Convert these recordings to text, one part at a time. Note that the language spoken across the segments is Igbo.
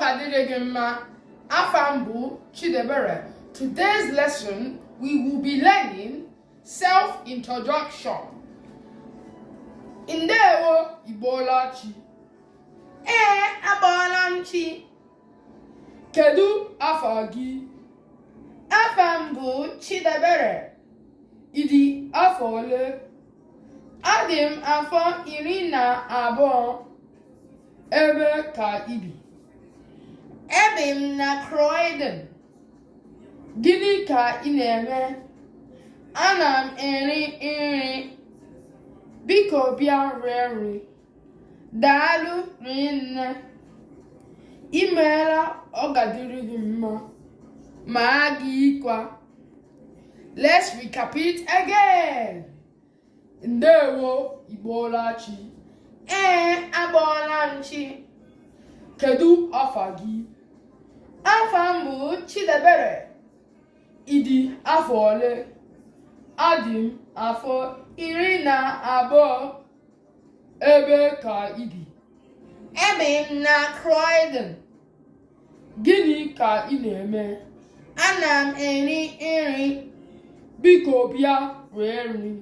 ga-adịrị gị mma. Afa m bụ Chidebere. Today's lesson, we will be learning self-introduction. Ndewo, ị bọọla chi? Ee, abọọla m chi. Kedu afa gị? Afa m bụ Chidebere. Ị dị afọ ole? Adị m afọ 12. Ebe ka ị bi? Ebi m na Croydon. Gịnị ka ị na-eme? Ana m eri nri. Biko bịa rie nri. Daalụ rinne. I meela, ọ ga-adịrị gị mma. Ma gị kwa. Let's recap it again. Ndewo, ị bọọla chi? Ee, abọọla m chi. Kedu afa gị? Afa m bụ Chidebere. Ị dị afọ ole? Adị m afọ 12. Ebe ka ị bi? Ebi m na Croydon. Gịnị ka ị na-eme? Ana m eri nri. Biko bịa rie nri.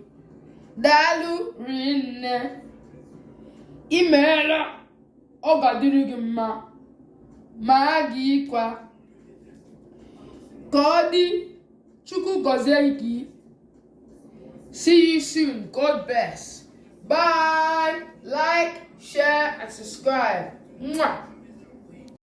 Daalụ rinne. I meela, ọ ga-adịrị gị mma. Ma gị kwa. Ka ọ dị, Chukwu gọzie gị. See you soon. God bless. Bye. Like, share, and subscribe. Mwah.